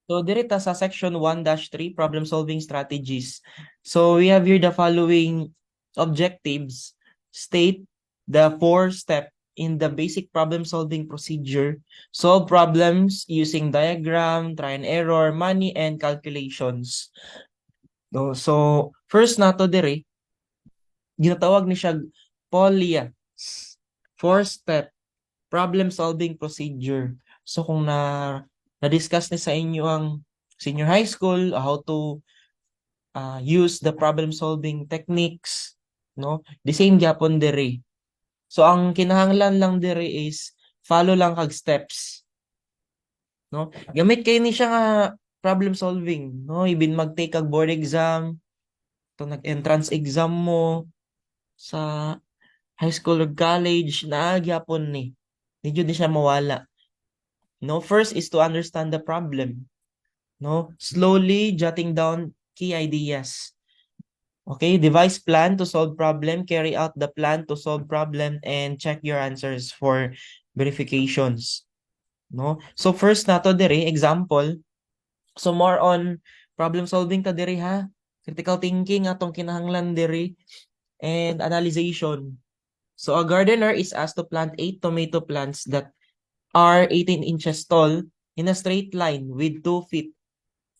So, diri ta sa section 1-3, problem solving strategies. So, we have here the following objectives. State the four step in the basic problem solving procedure. Solve problems using diagram, try and error, money, and calculations. No, so, first nato diri, ginatawag ni siya Polya. Four-step problem solving procedure. So, kung na na-discuss ni sa inyo ang senior high school, how to use the problem solving techniques, no? The same gyapon diri. So ang kinahanglan lang diri is follow lang kag steps. No? Gamit kay ni siya nga problem solving, no? Ibin mag-take kag board exam, to nag-entrance exam mo sa high school or college, naa gyapon ni. Di jud ni siya mawala. No, first is to understand the problem. No, slowly jotting down key ideas. Okay, devise plan to solve problem, carry out the plan to solve problem, and check your answers for verifications. No? So first nato diri, example. So more on problem solving ta diri ha. Critical thinking atong kinahanglan diri and analyzation. So a gardener is asked to plant eight tomato plants that are 18 inches tall in a straight line with 2 feet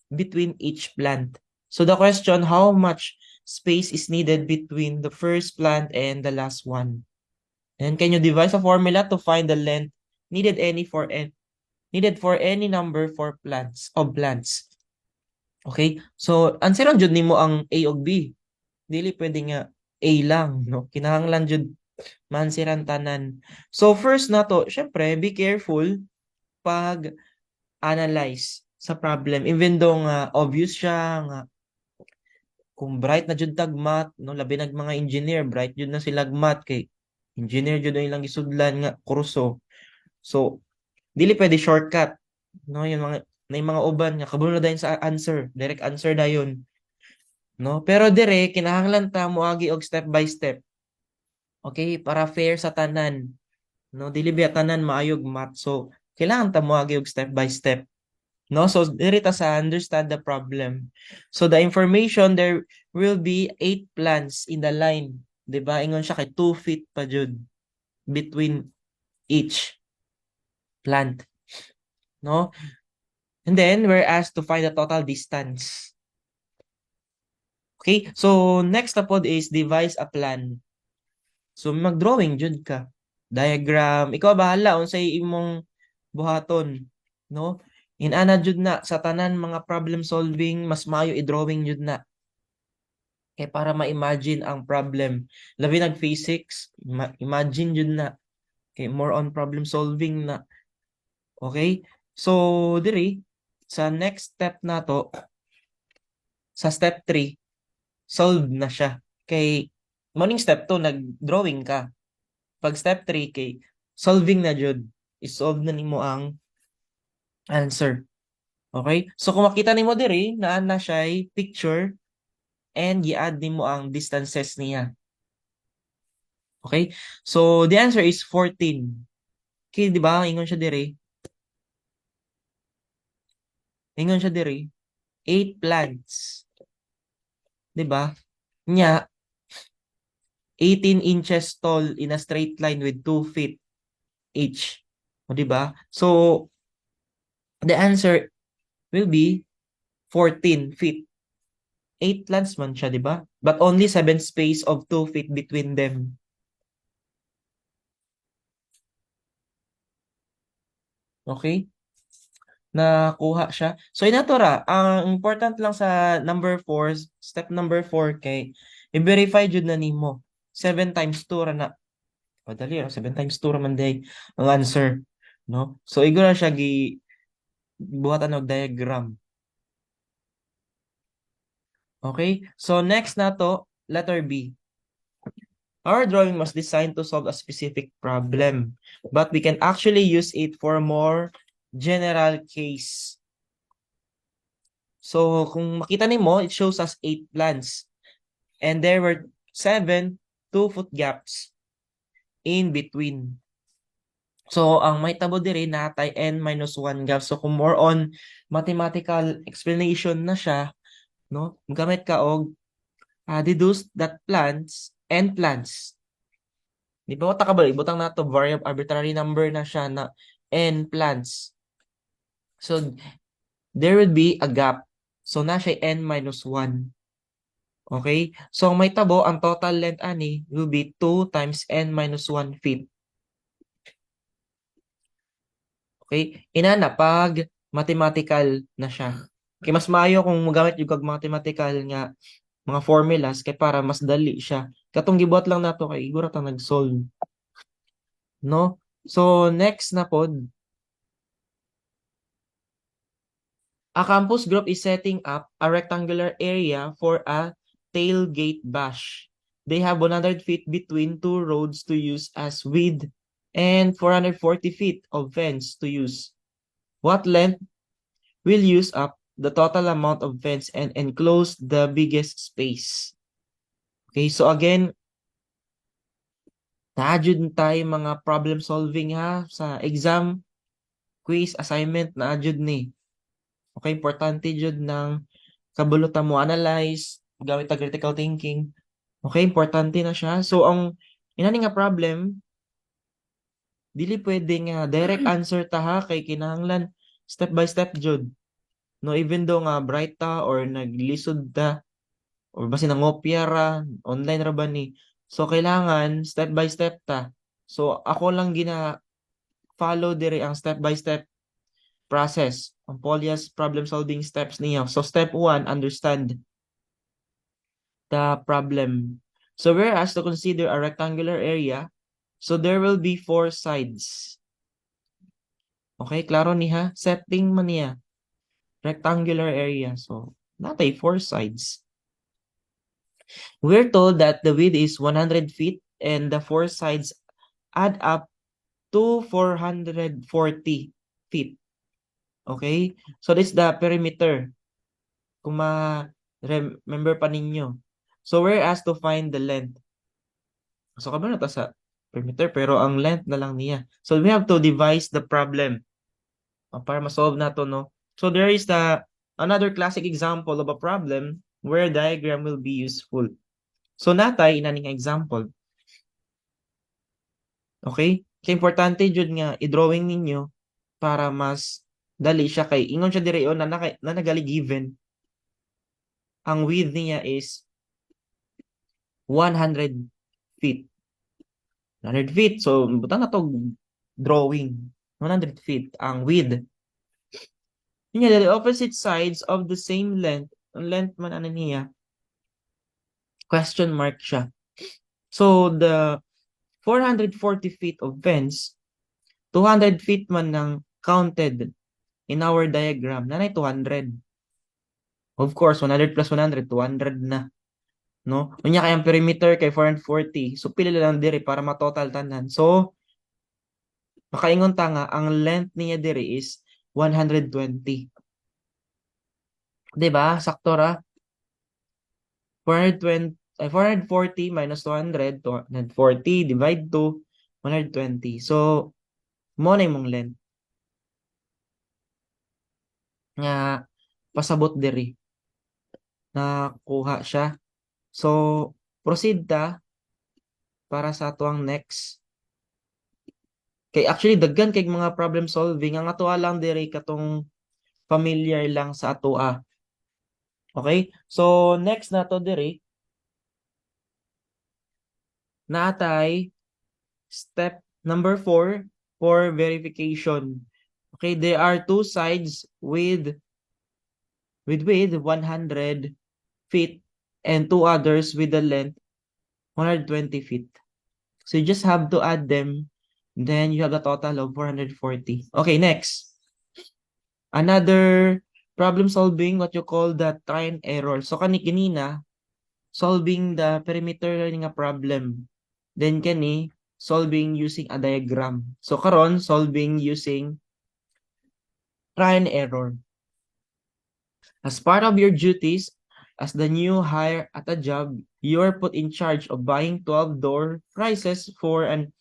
between each plant. So the question, how much space is needed between the first plant and the last one? And can you devise a formula to find the length needed for any number for plants of plants? Okay? So answeran jud nimo ang A ug B. Dili pwede nga A lang, no? Kinahanglan jud ma-answeran tanan. So first nato, syempre be careful pag analyze sa problem, even though nga obvious siya nga kung bright na jud tag math, no, labi nag mga engineer, bright jud na sila math kay engineer jud ang ilang gisudlan nga kurso. So dili pwede shortcut, no? Yung mga na yung mga uban nga kabalo na dayon sa answer, direct answer dayon, no? Pero dire kinahanglan ta moagi og step by step, okay, para fair sa tanan, no? Dili biya tanan maayog math, so kailangan ta moagi og step by step, no? So diri ta sa understand the problem. So the information, there will be eight plants in the line, di ba? Ingon siya kay 2 feet pa jud between each plant, no? And then we're asked to find the total distance. Okay, so next na pod is devise a plan. So mag-drawing jud ka, diagram, ikaw bahala unsay imong buhaton, no? Inana jud na sa tanan mga problem solving, mas maayo i-drawing jud na kay para ma-imagine ang problem, labi nag physics, imagine jud na kay more on problem solving na. Okay, so diri sa next step nato, sa step 3, solve na siya, kay morning step 2 nag-drawing ka. Pag step 3 kay solving na jud, i-solve na nimo ang answer. Okay? So kung makita nimo diri, naa na siya picture and gi-add nimo ang distances niya. Okay? So the answer is 14. Okay, di ba? Ingon siya diri. Ingon siya diri. 8 plants. Di ba? Nya 18 inches tall in a straight line with 2 feet each. O, di ba? So the answer will be 14 feet. 8 plants man siya, di ba? But only 7 space of 2 feet between them. Okay? Nakuha siya. So, inato ra, ang important lang sa number 4, step number 4 kay i-verify jud na nimo. 7 times 2 ra na. Padali ra, 7 times 2 ra man day ang answer, no? So, igo na siya gi buhatan og diagram. Okay? So, next nato, letter B. Our drawing was designed to solve a specific problem, but we can actually use it for more general case. So, kung makita nimo, it shows us eight plants. And there were seven 2-foot gaps in between. So, ang mahitabo diri natay n minus 1 gap. So, kung more on mathematical explanation na siya, no? Gamit ka og deduce that plants and plants. Di ba ta kabalo, ibutang nato variable, arbitrary number na siya na n plants. So, there would be a gap. So, na siya n minus 1. Okay? So, ang mahitabo, ang total length ani will be 2 times n minus 1 feet. Okay? Inana, pag mathematical na siya. Kay mas maayo kung mogamit jud kag mathematical nga mga formulas kay para mas dali siya. Katong gibuhat lang nato kay igura ta nag-solve. No? So, next na pod. A campus group is setting up a rectangular area for a tailgate bash. They have 100 feet between two roads to use as width and 440 feet of fence to use. What length will use up the total amount of fence and enclose the biggest space? Okay, so again, naa jud tayo mga problem solving ha sa exam, quiz, assignment, naa jud ni. Okay, importante jud ng kabalo ta mo analyze, gamit ta critical thinking. Okay, importante na siya. So ang inani nga problem, dili pwede nga direct answer ta ha kay kinahanglan step by step jud. No, even though nga bright ta or naglisod ta or basin nangopya ra, online ra ba ni. So kailangan step by step ta. So ako lang gina follow diri ang step by step process, ang Polya's problem solving steps niya. So step 1, understand the problem. So we're asked to consider a rectangular area. So there will be four sides. Okay, klaro ni ha? Setting man niya. Rectangular area. So, natay four sides. We're told that the width is 100 feet and the four sides add up to 440 feet. Okay? So, this is the perimeter. Kung ma-remember pa ninyo. So, we're asked to find the length. So, kabalo na ta sa perimeter, pero ang length na lang niya. So, we have to devise the problem para ma-solve na to, no? So, there is the another classic example of a problem where diagram will be useful. So, natay inaning example. Okay? Kaya importante jud nga i-drawing ninyo para mas dali siya kay ingon siya diri oh, na nagali given. Ang width niya is 100 feet. 100 feet. So, butang na to drawing. 100 feet ang width. Yun nga, the opposite sides of the same length. Ang length man ano niya? Question mark siya. So, the 440 feet of fence, 200 feet man ng counted in our diagram. Nanay 200. Of course, 100 plus 100, 200 na. No? Unya kay ang perimeter kay 440. So, pila lang diri para ma-total tanan. So, makaingon ta nga, ang length niya diri is 120. 'Di ba? Sakto ra. 420, ay, 440 minus 200, 240 divide 2, 120. So, mo na imong length nga pasabot diri. Nakuha siya. So, proceed ta para sa atuang next. Kay actually daghan kay mga problem solving, ang atoa lang diri katong familiar lang sa atoa. Okay? So, next na to diri naatay step number 4 for verification. Okay, there are two sides with width 100 feet and two others with the length 120 feet. So you just have to add them, then you have a total of 440. Okay, next. Another problem solving, what you call the try and error. So kani kanina, solving the perimeter nga problem. Then kani solving using a diagram. So karon, solving using try and error. As part of your duties as the new hire at a job, you are put in charge of buying 12 door prizes for an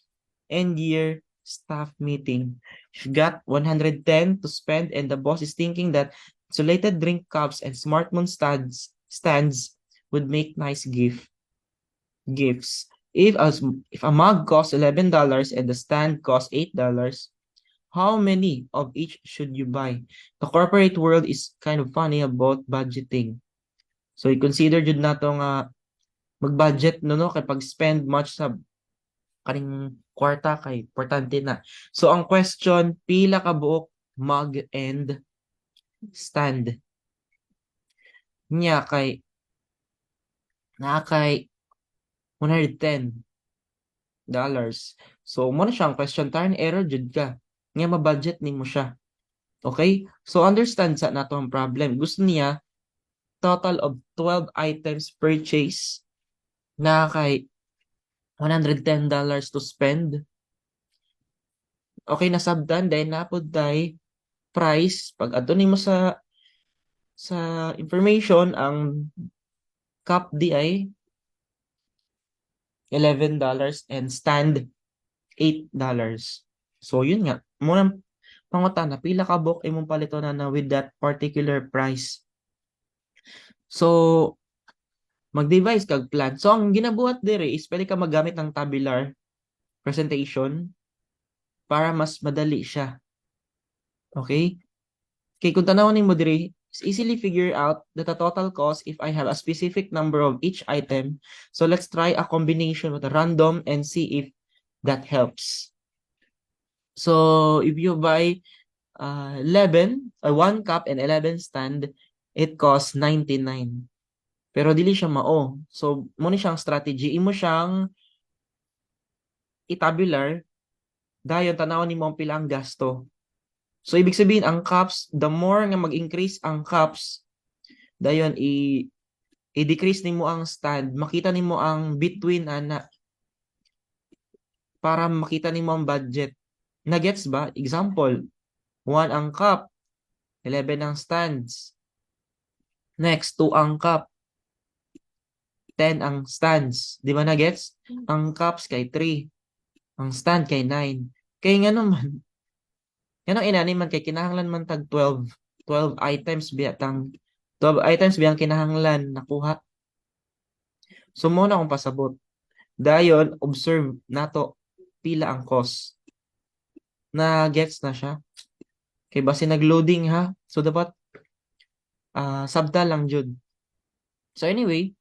end year Staff meeting. You've got 110 to spend and the boss is thinking that insulated drink cups and smartphone stands would make nice gifts. If a mug costs $11 and the stand costs $8, how many of each should you buy? The corporate world is kind of funny about budgeting. So i-consider jud nato nga mag-budget, no, kay pag-spend much sa kaning kwarta kay importante na. So ang question, pila ka buok mug and stand? Nya kay naa kay $110. So mao na siyang question, try and error jud ka. Nga ma-budget nimo siya. Okay? So understand sa nato ang problem. Gusto niya total of 12 items purchase na kay $110 to spend. Okay, nasabtan, then naa pod tay price pag adto nimo sa information, ang cup di ay $11 and stand $8. So yun nga, mao nang pangutana, pila ka buok imong paliton na with that particular price? So mag-devise kag plan. So ang ginabuhat diri is pwede ka maggamit ng tabular presentation para mas madali siya. Okay? Kay kung tanawon nimo diri, easily figure out that the total cost if I have a specific number of each item. So let's try a combination with a random and see if that helps. So if you buy 11, 1 cup and 11 stand, it costs 99. Pero dili siya mao. So mao ni siyang strategy. Imo siyang i-tabular, dayon tanawon nimo ang pila ang gasto. So ibig sabihin, ang cups, the more nga mag-increase ang cups, dayon i i-decrease nimo ang stand, makita nimo ang between ana para makita nimo ang budget. Na-gets ba? Example, 1 ang cup, 11 ang stands. Next, 2 ang cup, 10 ang stands. Di ba na-gets? Ang cups kay 3, ang stand kay 9. Kay nga naman, ngano inani man kay kinahanglan man tag 12, 12 items biya tang 12 items biyang kinahanglan nakuha. So mao na akong pasabot. Dayon observe nato pila ang cost. Na gets na siya? Kay basi nag-loading ha. So dapat sabta lang jud. So anyway,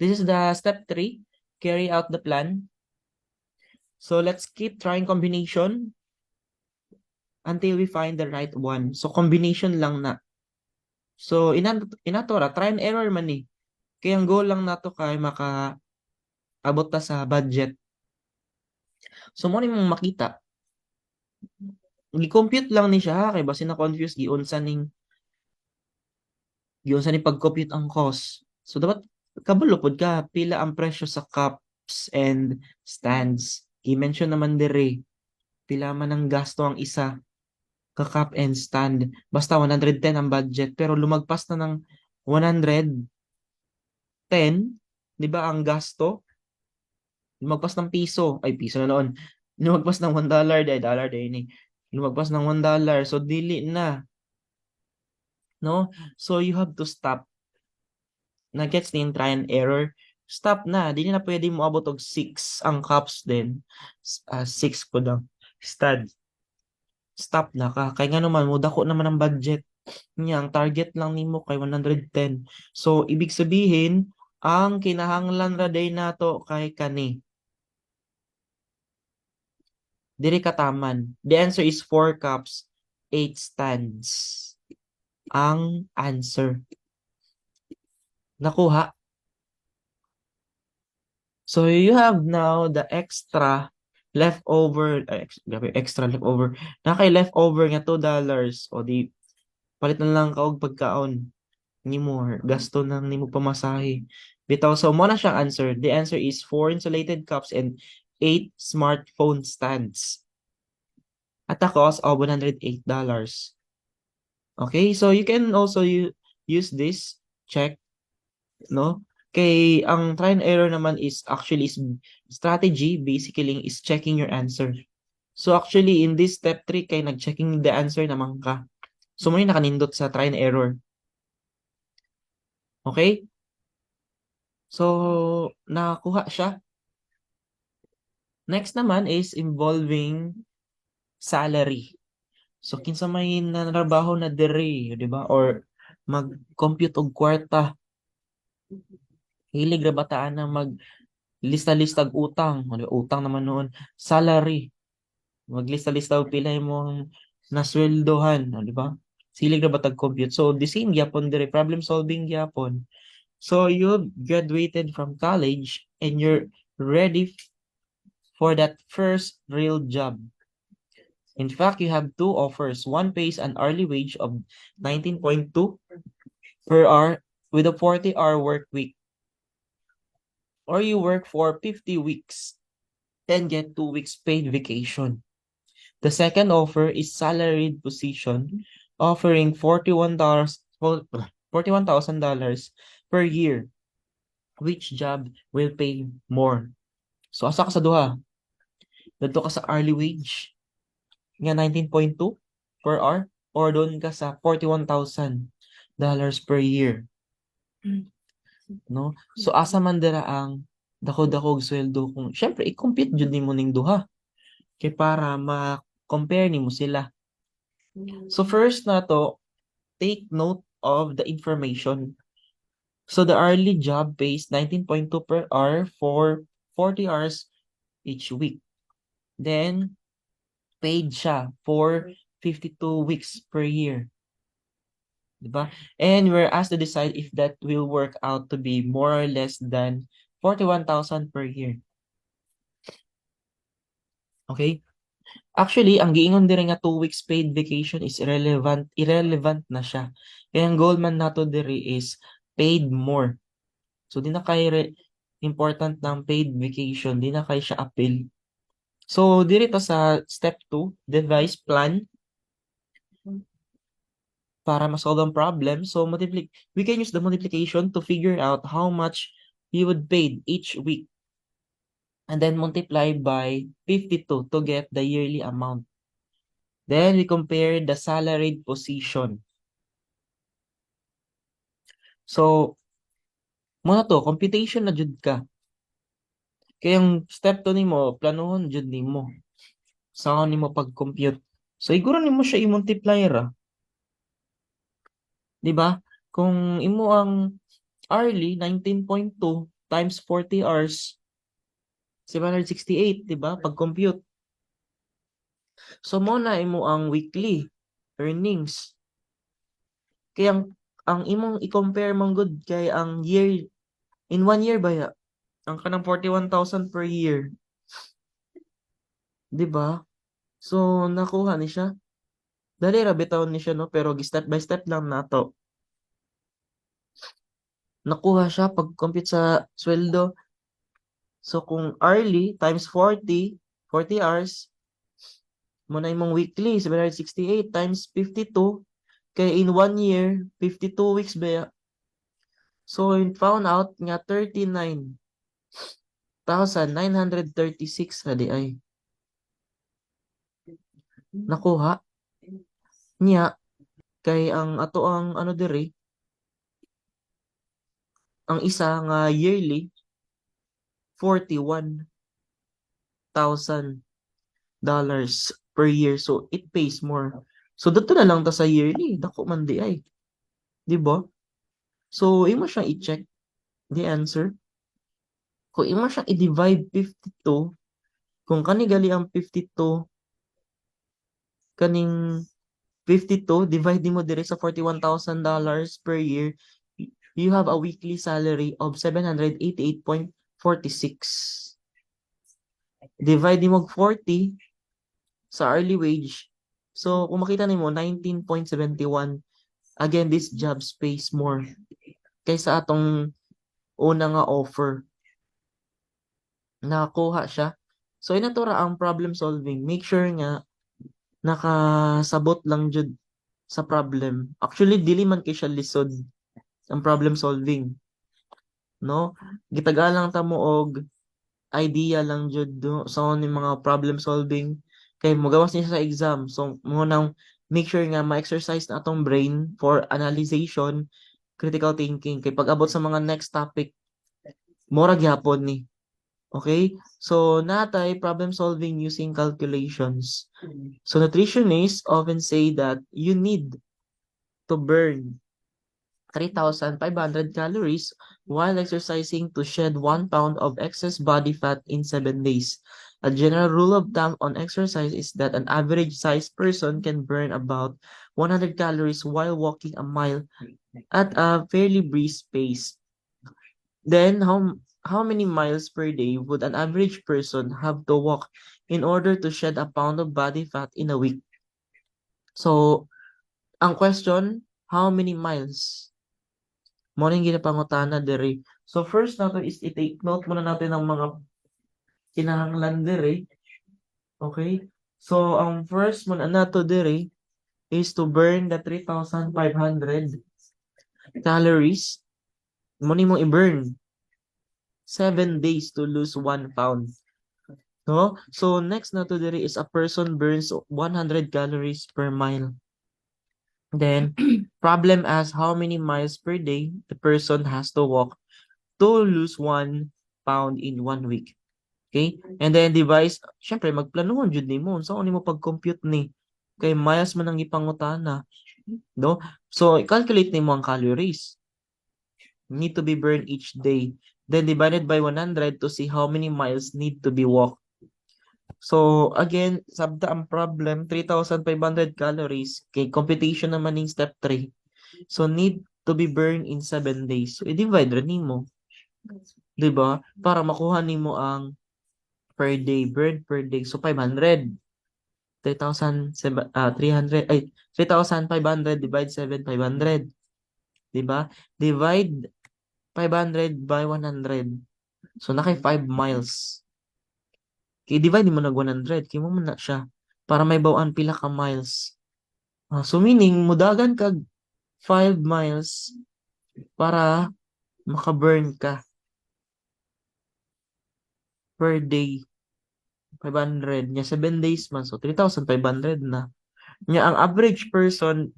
this is the step 3, carry out the plan. So let's keep trying combination until we find the right one. So combination lang na. So inato ra, try and error man ni. Kaya ang goal lang nato kay maka abot ta sa budget. So mo ni mong makita. Gi-compute lang ni siya ha, kay basi na confuse giunsa ning pag-compute ang cost. So dapat kabalo pod ka pila ang presyo sa cups and stands. I-mention naman dire pila man ang gasto ang isa ka cup and stand. Basta 110 ang budget pero lumagpas na ng 110, 'di ba, ang gasto? Lumagpas ng piso, ay piso na noon. Lumagpas ng $1 day, dollar day ni. Lumagpas ng $1, so dili na. No? So you have to stop. Na-gets ni yung try and error? Stop na. Dili na pwede mo abot og 6 ang cups din. 6 ko lang. Stand. Stop na ka. Kay nga naman, mo dako naman ang budget niya. Ang target lang nimo kay 110. So, ibig sabihin, ang kinahanglan ra day nato kay kani. Diri kataman. The answer is 4 cups, 8 stands. Ang answer. Nakuha. So you have now the extra leftover, ay, grabe, extra leftover. Na kay leftover nga $2 o di palit na lang ka og pagkaon nimo, gasto nang nimo pamasahe. Bitaw, so mao na siyang answer. The answer is 4 insulated cups and 8 smartphone stands at a cost of $108. Okay, so you can also use this check, no? Kay ang try and error naman is actually is strategy, basically is checking your answer. So actually, in this step 3, kay nag-checking the answer naman ka. So mo nakanindot sa try and error. Okay? So, nakakuha siya. Next naman is involving salary. So, kinsa may nanrabaho na diri, di ba? Or mag-compute og kwarta. Hilig ra ba ta na mag lista-lista og utang? O, di ba? Utang naman noon. Salary. Maglista-lista og pila imong nasweldohan, o, di ba? Hilig ra ba tag compute? So, the same gyapon diri, problem solving gyapon. So, you graduated from college and you're ready for that first real job. In fact, you have two offers. One pays an hourly wage of 19.2 per hour with a 40-hour work week. Or you work for 50 weeks and get 2 weeks paid vacation. The second offer is salaried position offering $41,000 per year. Which job will pay more? So asa ka sa duha? Didto ka sa hourly wage nga 19.2 per hour or doon ka sa $41,000 per year? No? So asa man dira ang dako-dako og sweldo kung syempre i-compute jud nimo ning duha kay para ma-compare nimo sila. So first na to, take note of the information. So the hourly job pays 19.2 per hour for 40 hours each week. Then paid siya for 52 weeks per year. Diba? And we're asked to decide if that will work out to be more or less than 41,000 per year. Okay? Actually, ang giingon diri nga 2 weeks paid vacation is irrelevant, irrelevant na siya. Kaya ang goal man nato diri is paid more. So di na kay important ng paid vacation, di na kay siya appeal. So diri to sa step 2, devise plan para ma-solve ang problem. So we can use the multiplication to figure out how much you would pay each week. And then multiply by 52 to get the yearly amount. Then we compare the salaried position. So, mao na to, computation na jud ka. Kaya yung step 2 nimo, planuhon jud nimo. Sa nimo pag-compute. So, iguro nimo siya i-multiply ra. 'Di ba? Kung imo ang hourly 19.2 times 40 hours, 768, 'di ba? Pag-compute. So mo na imo ang weekly earnings. Kaya ang imong i-compare man gud kay ang year in one year ba ya? Ang kanang 41,000 per year. 'Di ba? So nakuha ni siya. Dali ra bitaw ni siya, no, pero gi step by step lang nato. Nakuha siya pag-compute sa sweldo. So kung hourly times 40, 40 hours, mo na imong weekly 768 times 52 kay in one year 52 weeks ba ya? So we found out nga 39,936 ra di ay. Nakuha niya kay ang ato ang ano diri, ang isa nga yearly, $41,000 per year. So it pays more. So didto na lang ta sa yearly, dako man di ay. Di ba? So imo siyang i-check the answer. Kung imo siyang i-divide 52, kung kani gali ang 52, kaning 52 divide nimo diri sa $41,000 per year, you have a weekly salary of 788.46. Divide nimo og 40 sa hourly wage. So kung makita nimo, 19.71. Again, this job pays more kaysa atong una nga offer. Nakuha siya. So ing-ato ra ang problem solving. Make sure nga nakasabot lang jud sa problem. Actually, dili man kay siya lisod ang problem solving. No? Gitagaan lang ta mo og idea lang jud do sa ni mga problem solving. Kay mogawas niya sa exam. So mao nang make sure nga ma-exercise na atong brain for analyzation, critical thinking, kay pag abot sa mga next topic, mura gyapon ni. Okay? So natay problem solving using calculations. So nutritionists often say that you need to burn 3,500 calories while exercising to shed 1 pound of excess body fat in 7 days. A general rule of thumb on exercise is that an average sized person can burn about 100 calories while walking a mile at a fairly brisk pace. Then, how many miles per day would an average person have to walk in order to shed a pound of body fat in a week? So, ang question, how many miles? Mao ning ginapangutana diri. So first nato is i-take note muna natin ang mga kinahanglan diri. Okay? So ang first muna nato diri is to burn the 3,500 calories. Mao ni mo i-burn 7 days to lose 1 pound. No? So next nato diri is a person burns 100 calories per mile. Then, problem asks how many miles per day the person has to walk to lose 1 pound in one week. Okay? And then device, syempre magplanuhon jud nimo unsa nimo pag-compute ni? Kay miles man ang gipangutana. No? So, calculate nimo ang calories need to be burned each day. Then divided by 100 to see how many miles need to be walked. So, again, sabta ang problem, 3,500 calories. Kay computation naman ning step 3. So, need to be burned in 7 days. So, i-divide ra nimo. 'Di ba? Para makuha nimo ang per day, burn per day. So, 500. 3,000, 300, ay, 3,500 divide 7, 500. 'Di ba? Divide 500 by 100. So, naa kay 5 miles. Kay divide mo nag 100, kay mao man na siya para mahibaw-an pila ka miles. So meaning mudagan kag 5 miles para maka-burn ka per day. 500 nya 7 days man, so 3,500 na. Nya ang average person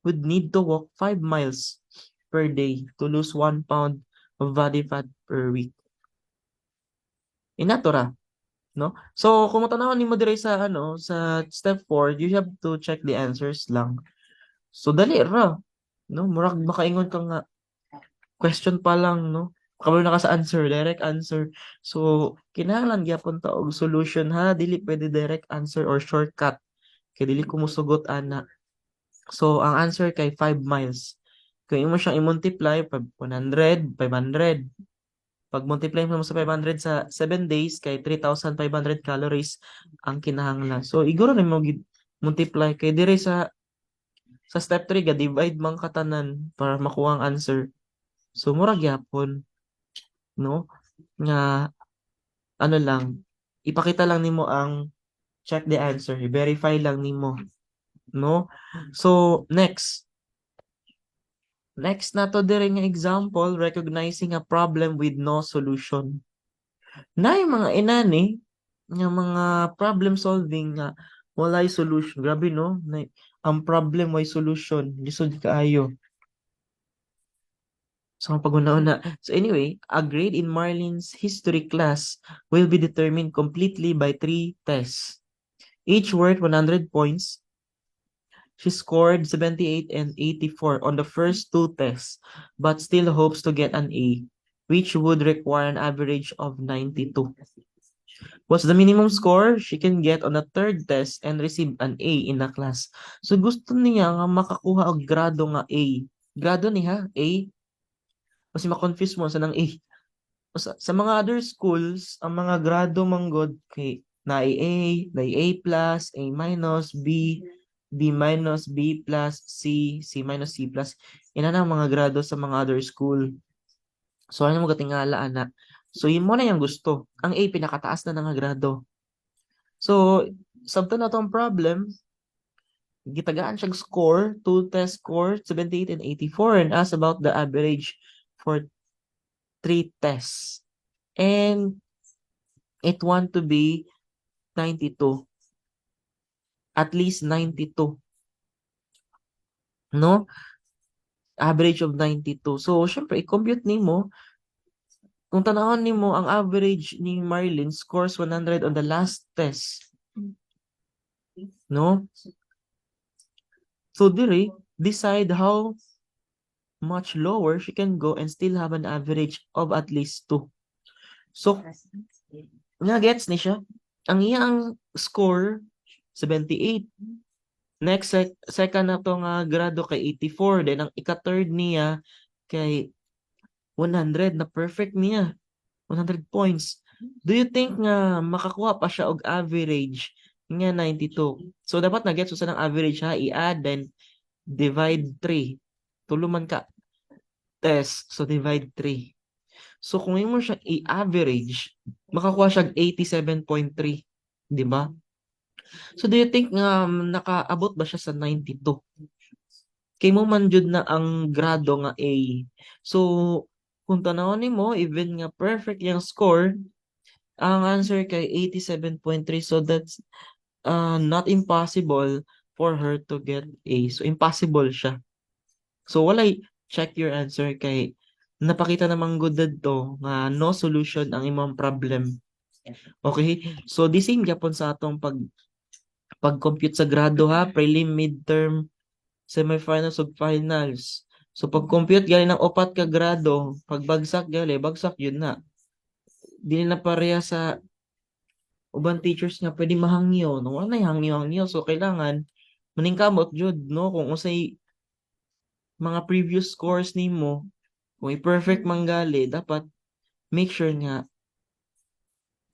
would need to walk 5 miles per day to lose 1 pound of body fat per week. Inato ra, no? So kung matanawon nimo diri sa ano, sa step 4, you have to check the answers lang. So dali ra, no? Murag makaingon ka nga question pa lang, no? Kabalo na ka sa answer, direct answer. So kinahanglan gyapon ta og solution ha, dili pwede direct answer or shortcut. Kay dili ko mosugot ana. So ang answer kay 5 miles. Kung imo siyang i-multiply 100, 500. Pag multiply mo sa 500 sa 7 days kay 3,500 calories ang kinahanglan. So iguro nimo multiply kay dire sa step 3 ga divide man katanan para makuha ang answer. So mura gyapon, no, nga ano lang, ipakita lang nimo ang check the answer, i-verify lang nimo, no? So next nato diri nga example, recognizing a problem with no solution. Na yung mga inani nga mga problem solving nga walay solution. Grabe, no? Na, ang problem way solution. Lisod kaayo. So, ang pag-una-una. So anyway, a grade in Marlin's history class will be determined completely by three tests, each worth 100 points. She scored 78 and 84 on the first two tests, but still hopes to get an A, which would require an average of 92. What's the minimum score she can get on the third test and receive an A in the class? So gusto niya nga makakuha og grado nga A. Grado ni ha, A. Kasi ma-confuse mo sa nang A. Sa mga other schools, ang mga grado manggod kay na A, na A plus, A minus, B, B minus, B plus, C, C minus, C plus. Ina na ang mga grado sa mga other school. So ano mo gatingala ana? So yun mao na yung gusto. Ang A, pinakataas na nga grado. So sabto na tong problem, gitagaan siyang score, two test score, 78 and 84, and ask about the average for three tests. And it want to be 92. At least 92. No? Average of 92. So, syempre, i-compute nimo. Kung tanawon nimo, ang average ni Marlene scores 100 on the last test. No? So, diri, decide how much lower she can go and still have an average of at least 2. So, nga gets ni siya. Ang iyang score 78. Next second na to nga grado kay 84, then ang ika-third niya kay 100 na perfect niya. 100 points. Do you think nga makakuha pa siya og average nga 92? So dapat na gets usa ng average ha, i-add then divide 3. Tulo man ka test, so divide 3. So kung imo siya i-average, makakuha siya og 87.3, di ba? So do you think nga nakaabot ba siya sa 92? Kay mao man jud na ang grado nga A. So kung tanawon nimo, even nga perfect yung score, ang answer kay 87.3. So that's not impossible for her to get A. So impossible siya. So walay check your answer kay napakita namang gud didto nga no solution ang imong problem. Okay? So the same gyapon sa atong pag-compute sa grado ha, prelim, midterm, semifinals ug finals. So pag-compute gali ng upat ka grado, pagbagsak gali, bagsak yun na. Dili na pareha sa uban teachers nga pwede mahangyo, no? Wala na hangyo-hangyo. So kailangan maningkamot jud, no? Kung unsay mga previous scores nimo, kung i-perfect man gali, dapat make sure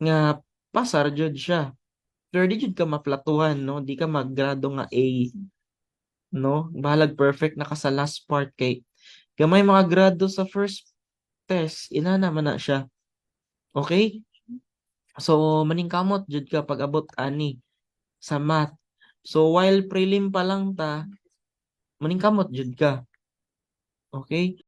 nga pasar jud siya. Pero di jud ka maplatuhan, no? Di ka maggrado nga A, no? Bahalag perfect na ka sa last part kay gamay mga grado sa first test, ina naman na siya. Okay? So maningkamot jud ka pag abot ani sa math. So while prelim pa lang ta, maningkamot jud ka. Okay?